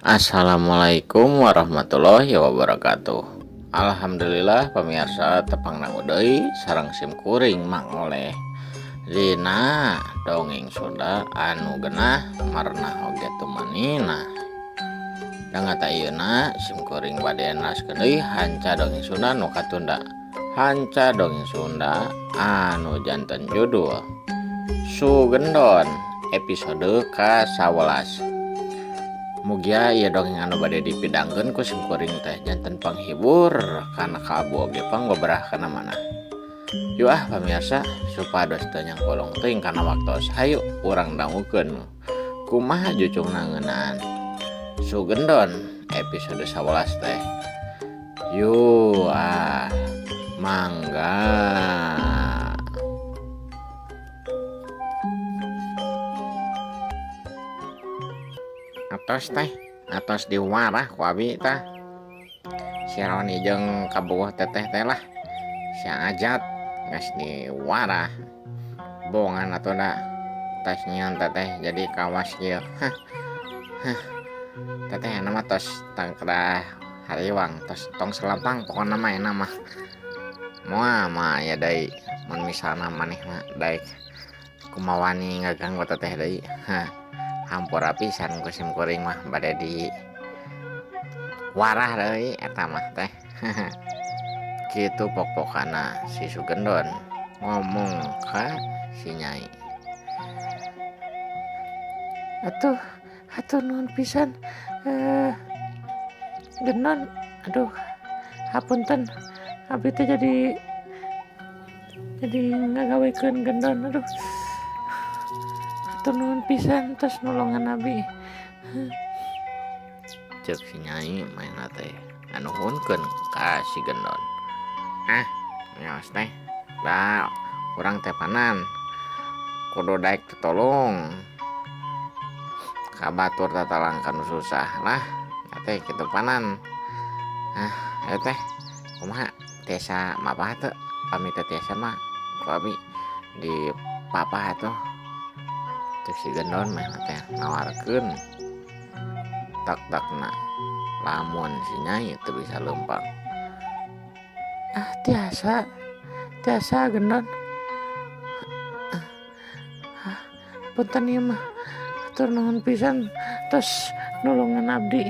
Assalamualaikum warahmatullahi wabarakatuh. Alhamdulillah pemirsa, tepang dangu deui sareng sim kuring Mang Oleh dina dongeng Sunda anu genah merenah oge tumaninah. Dangat ayeuna sim kuring bade neraskeun deui hanca dongeng Sunda nu katunda, hanca dongeng Sunda anu janten judul Sugendon episode ka-11. Mugia ieu dongeng anu bade dipidangkeun ku sim kuring teh janten panghibur kana kaabu oge panggobrah kana mana. Yuk ah pamirsa, supados teu nyangkolong teuing kana waktos, hayu urang dangukeun kumaha jucungna ngeunaan Sugendon episode 11 teh. Yuk ah, mangga. Atos teh, atos diwarah ku abi tah. Si Roni jeung kabogoh teteh teh lah. Si Ajat geus diwarah. Bongan atuh da tos nyieun teteh jadi kawas kieu. Hah. Hah. Teteh anu mah tos tangkrah hariwang, tos tong selampang pokona mah enak mah. Moal mah aya deui mun misalna manehna daek kumaha wani ngaganggu teteh deui. Hah. Hampura pisan ku sim kuring mah bade di warah deui eta mah teh. Kitu pok-pokana si Sugendon ngomong ka si Nyai. Atuh, hatur nuhun pisan, Gendon, aduh, hapunten abdi teh jadi ngagawekeun Gendon, aduh. Hatur nuhun pisan tos nolongan abi. Ceuk si Nyai manehna teh nganuhunkeun ka si Gendon. Ah, nyaos teh. Da urang teh panan kudu daek tolong ka batur tatalang kanu susah lah. Teh kitu panan. Ah, ayo teh kumaha tiasa mapah teu? Pami teu tiasa mah ku abi di papah atuh. Ceuk si Gendon mah teh nawarkeun tak-takna lamun si Nyai teu bisa leumpang. Ah, tiasa. Tiasa Gendon. Ah, punten ieu mah. Hatur nuhun pisan tos nulungan abdi.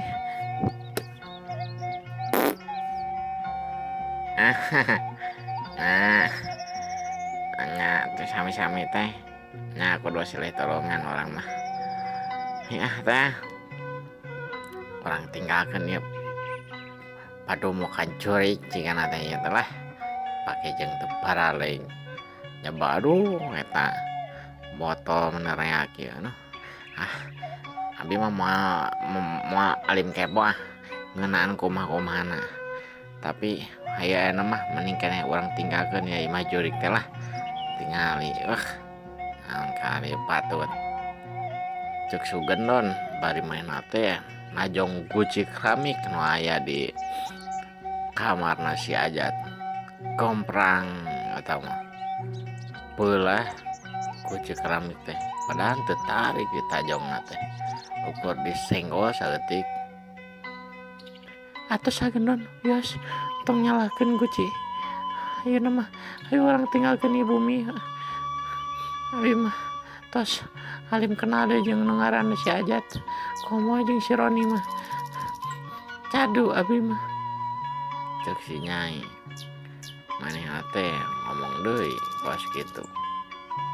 Ah, nya teh sami-sami teh. Nya kudu silih tolongan orang mah. Ya teh. Orang tinggalkeun ieu padumokan jurig jigana teh ieu teh lah. Pake jeung teu baraleng. Nyoba aduh eta botol menereak ieu noh. Ah, abi mah moal alim kepo ah ngeunaan kumaha-kumahana. Tapi hayu ayeuna mah mending keneh urang tinggalkeun ya imah jurig teh lah. Tingali eueuh naon kali patut. Ceuk Sugendon bari manehna teh najong guci keramik nu aya di kamarna si Ajat. Komprang eta mah. Peulah guci keramik teh padahal teu tarik ditajongna teh. Ukur disenggol saeutik. Atuh Sagendon, wios tong nyalahkeun guci. Ayeuna mah hayu urang tinggalkeun ieu bumi. Abi mah tos alim kenal deui jeung nu ngaranna si Ajat. Komo jeung si Roni mah. Cadu abi mah. Ceuk si Nyai. Manehna teh ngomong deui kos kitu.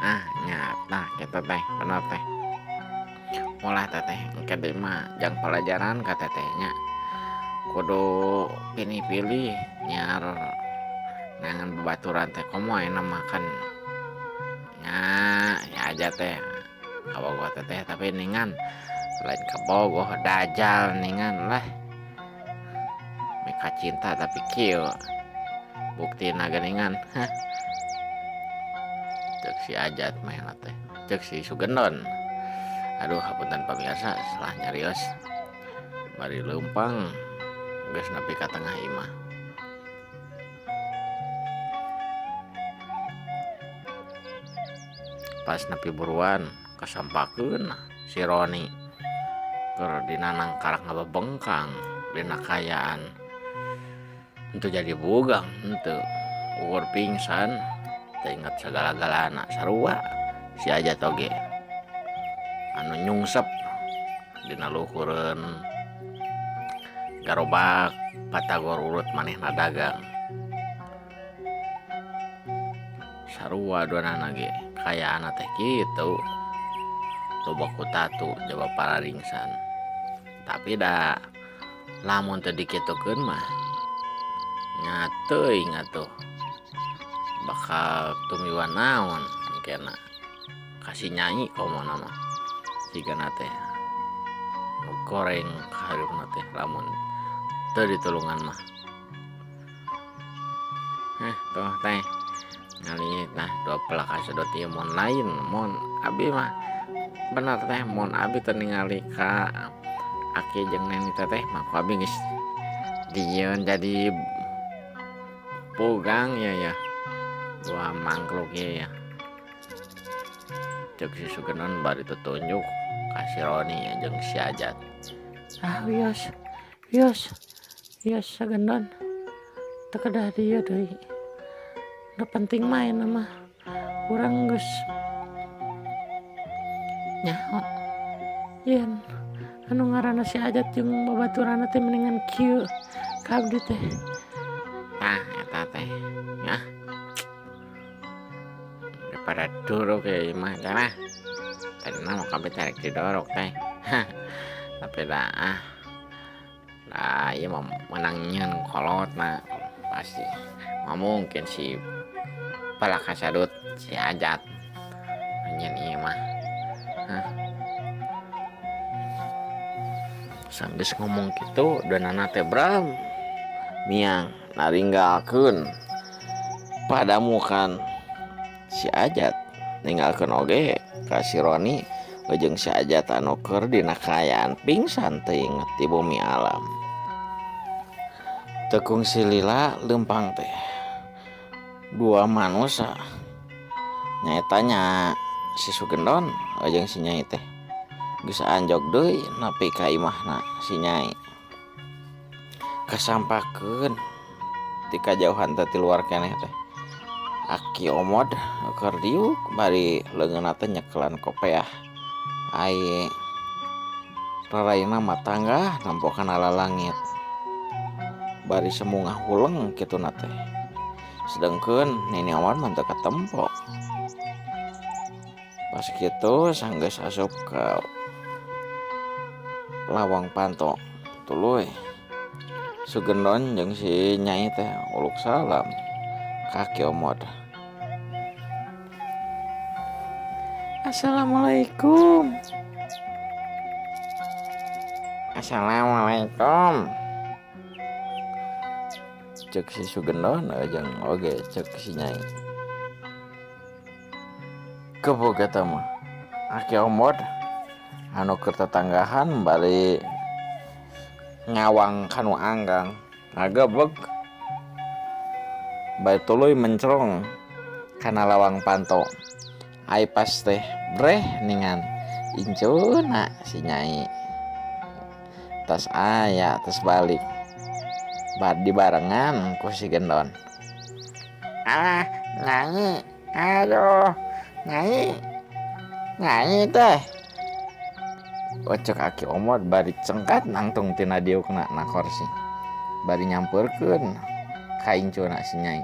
Ah, nyata kitu teh bener teh. Ulah teteh engke deui mah jang pelajaran ka teteh nya. Kudu pilih-pilih nyiar neangan babaturan teh komo ayeuna mah kan nya ya aja teh kabogoh teteh tapi ningan lain kabogoh dajal ningan lah. Mika cinta tapi kieu buktina geuningan. Hah. Ceuk si Ajat mah teh, ceuk si Sugendon. Aduh hapunten pamirsa salah nyarios. Bari leumpang geus nepi ka tengah imah. Pas nepi buruan kasampakeun si Roni. Keur dina nangkarak ngabebengkang dina kaayaan henteu jadi bugang henteu ukur pingsan teu inget sagala-galana sarua si Ajat oge anu nyungsep dina luhureun garobak patagor urut manehna dagang sarua duanana ge kayaanna teh kitu loba ku tatu jaba pararingsan tapi da lamun teu dikitukeun mah nya teuing atuh bakal tumiweuh naon engkena ka si Nyai komo mah sigana teh nu goreng kaharepna teh lamun teu ditulungan mah. Heh tuh teh ngali nah dua pelak kasedot ieu mun lain mun abi mah bener teh mun abi teu ningali ka aki jeung neni teteh mah ku abi geus dijieun jadi pugang ieu ya dua mangkluk ieu ya ceuk si Sugenon bari tutunjuk ka si Roni jeung si Ajat. Ah wios wios wios Sagendon teu kedah dieu deui nu penting mah ayeuna mah urang geus nyaho yen anu ngaranna si Ajat jeung babaturanna teh mendingan kieu ka abdi teh. Tah eta teh yah daripada duruk ieu mah teh lah tadina mah kabeh teh rek didorok teh tapi da ah da ieu mah meunang nyieun kolotna pasti moal mungkin si palak kasadut si Ajat nyieun ieu mah. Hah. Sanggeus ngomong kitu duanana teh bram miang naringgalkeun padamukan si Ajat ninggalkeun oge ka si Roni jeung si Ajat anu keur dina kaayaan pingsan teu inget di bumi alam. Teu kungsi lila leumpang teh dua manusa nyaeta nya si Sugendon jeung si Nyai teh geus anjog deui nepi ka imahna si Nyai. Kasampakeun ti kajauhan teh ti luar keneh teh Aki Omod keur diuk bari leungeunna teh nyekelan kopeah ai raraina mah tanggah nempokan lalangit bari semu ngahuleng kituna teh sedengkeun Nini Omod mah teu katempo. Pas kitu sanggeus asup ka lawang panto tuluy Sugendon jeung si Nyai teh uluk salam ka Ki Omod. Assalamualaikum. Assalamualaikum. Ceuk si Sugendon jeung oge ceuk si Nyai. Gebog eta mah Aki Omod anu keur tetanggahan bari ngawang kanu anggang ngagebeg bari tuluy mencrong kana lawang panto. Ai pas teh breh ningan incuna si Nyai tas aya tas balik bad dibarengan ku si Gendon. Ah Nyai, aduh Nyai, Nyai teh Ocek Aki Omod bari cengkat nangtung tina diukna na korsi bari nyampeurkeun ka incuna si Nyai.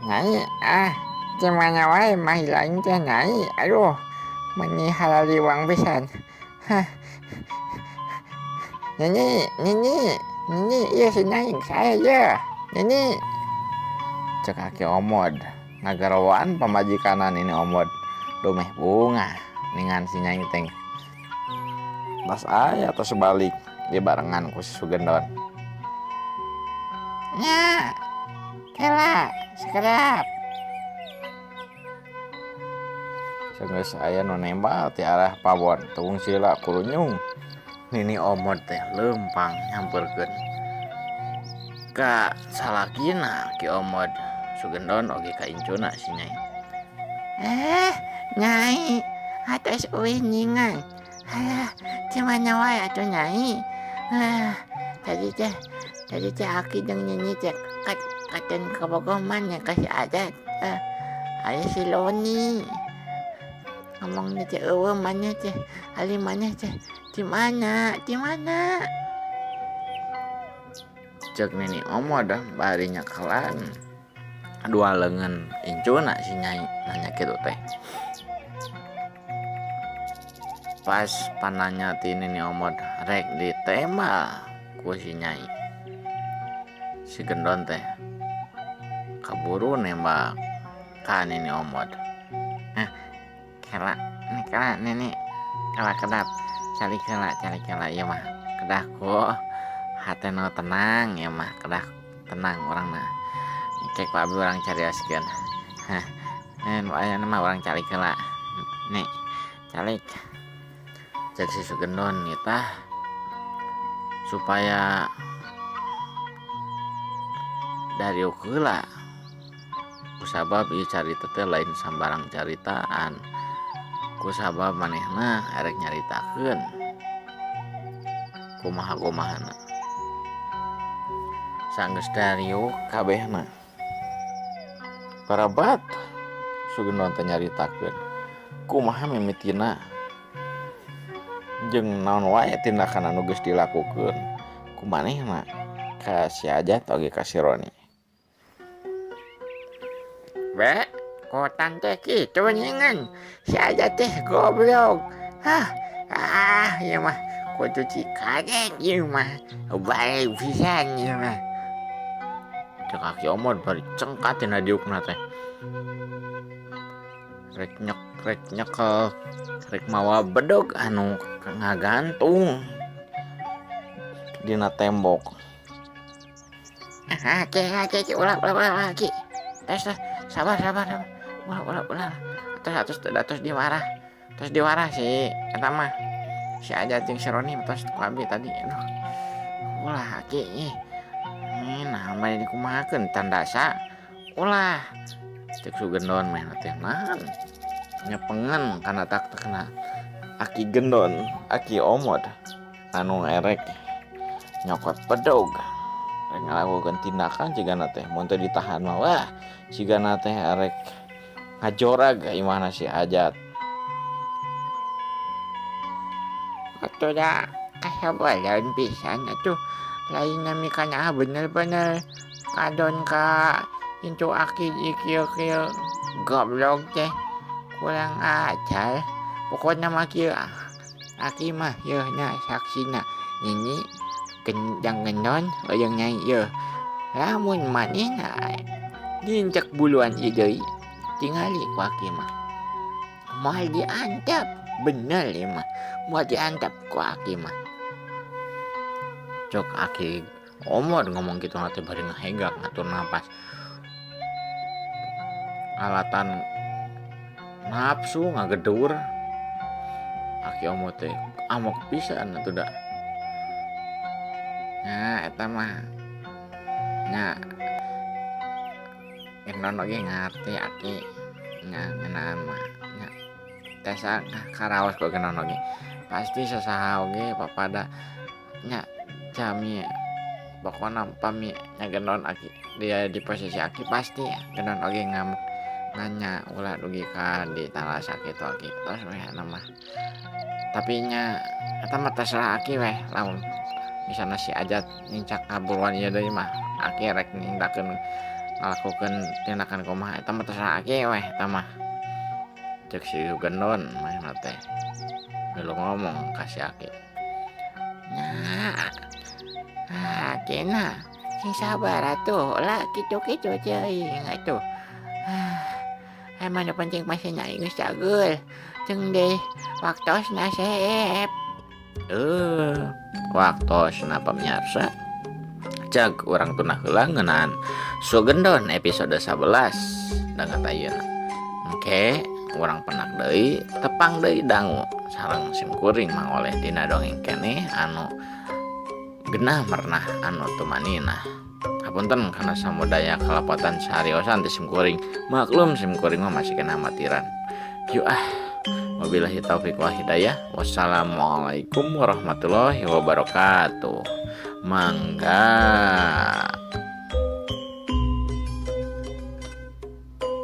Nyai ah cemana wae mah lain teh Nyai, aduh meuni halaliwang pisan. Hah. Nini, nini, nini ieu si Nyai saya ye. Nini. Cek Aki Omod ngagaroan pamajikanan ini Omod dumeh bunga ningan si Nyai teh. Tas aya tos balik dibarengan ku si Sugendon. Nya, kela, sekedap. Sanggeus aya nu nembal ti arah pawon tungtung sila kurunyung. Nini Omod teh leumpang nyamperkeun ka salakina Ki Omod. Sugendon oge ka incuna si Nyai. Nyai, Atos uih nyingan. Halah, di mana wae atuh Nyai? Ah, tadi teh aki jeung nyi teh katen kabogoman nya ka si Ajat. Ah, aya si Loni. Ngomong teh eueuh maneh teh, ali maneh teh di mana? Di mana? Cek Nini Omod bari nyekelan dua leungeun incuna si Nyai nanya kitu teh. Pas pananya ti Nini Omod rek ditembak ku si Nyai, si Gendon teh kaburu nembak ka Nini Omod. Hah, kela kela Nini, kela kedap, calik heula, calik heula ieu mah kedah ku hate nu tenang ieu mah, kedah tenang urangna. Cek ku abi urang carioskeun. Hah, nu aya mah urang calik heula. Nih, calik. Cek si Sugendon nitah supaya dariuk heula. Kusabab ieu carita teh lain sambarang caritaan. Kusabab manehna erek nyaritakeun kumaha-kumahana. Sanggeus dariuk kabehna. Parabat Sugendon teh nyaritakeun kumaha mimitina jeung naon wae tindakan anu geus dilakukeun ku manehna ka si Ajat oge ka si Roni. Be, kotan teh kitu nyingan. Si Ajat teh goblok. Hah, ah, ieu mah kudu dikaget ieu mah. Bae pisan ieu mah. Cek Aki Omod bari cengkat dina diukna teh. Rek nyek, rek nyekel, rek mawa bedog anu ngagantung dina tembok. Ah, ki, ki, ki, ulah, ulah, ulah, ulah, ki. Tes, tes, sabar, sabar, sabar. Ulah, ulah, ulah. Terus, terus, terus diwarah. Terus diwarah si eta mah. Si Ajat jeung si Roni tos ku abi tadi. Aduh. Ulah, ki, ih. Ini nah, bade dikumahakeun tandasa. Ulah. Cek Sugendon meh teh naon. Nyepengen kana tak tekna Aki Gendon, Aki Omod anu erek nyokot bedog. Rek ngalakukeun tindakan cigana teh mun teu ditahan mah wah cigana teh erek ngajorag ka imahna si Ajat. Atuh da kasabaran pisan atuh lain nami kana bener-bener kadon ka incu aki kieu-kieu goblok teh kurang ajar. Pokokna mah kieu aki mah yeuh nya saksina nini jang gendon jeung nyai yeuh. Lamun manehna diincek buluan ieu deui tingali ku aki mah. Moal diantep, bener ieu mah. Moal diantep ku aki mah. Cok Aki Omod ngomong kitu teh bari ngahegak ngatur napas. Alatan nafsu ngagedur. Aki Omod teh amok pisan atuh da. Nah, eta mah nya Gendon oge ngarti aki nya ngeunaan mah nya. Tesa karaos ku Gendon oge. Pasti sasaha oge papada nya jami pokona pami nya Gendon aki dia di posisi aki pasti Gendon oge ngamuk nanya ulah dugi ka di talasa kitu aki. Terus weh eta mah. Tapi nya eta mah terserah aki weh lamun misalna si Ajat nincak kaburuan ieu deui mah aki rek nindakeun ngalakukeun tindakan kumaha eta mah terserah aki weh eta mah. Cek si Gendon manehna teh milu ngomong ka si Aki. Nya, aki na sing sabar atuh lah kitu-kitu teuing atuh. Ah, emang nu penting mah si Nyai geus cageur jeung deui waktosna seep. Waktosna pamirsa. Cek urang tunah heula ngeunaan Sugendon episode 11 danget ayeuna. Engke urang penak deui tepang deui dangu sareng simkuring mangoleh dina dongeng keneh anu genah merenah anu tumaninah. Hapunten kana samudaya kalepatan sahariosan ti simkuring. Maklum simkuring mah masih kena amatiran. Yuk ah, Wabillahi taufik wal hidayah. Wassalamualaikum warahmatullahi wabarakatuh. Mangga.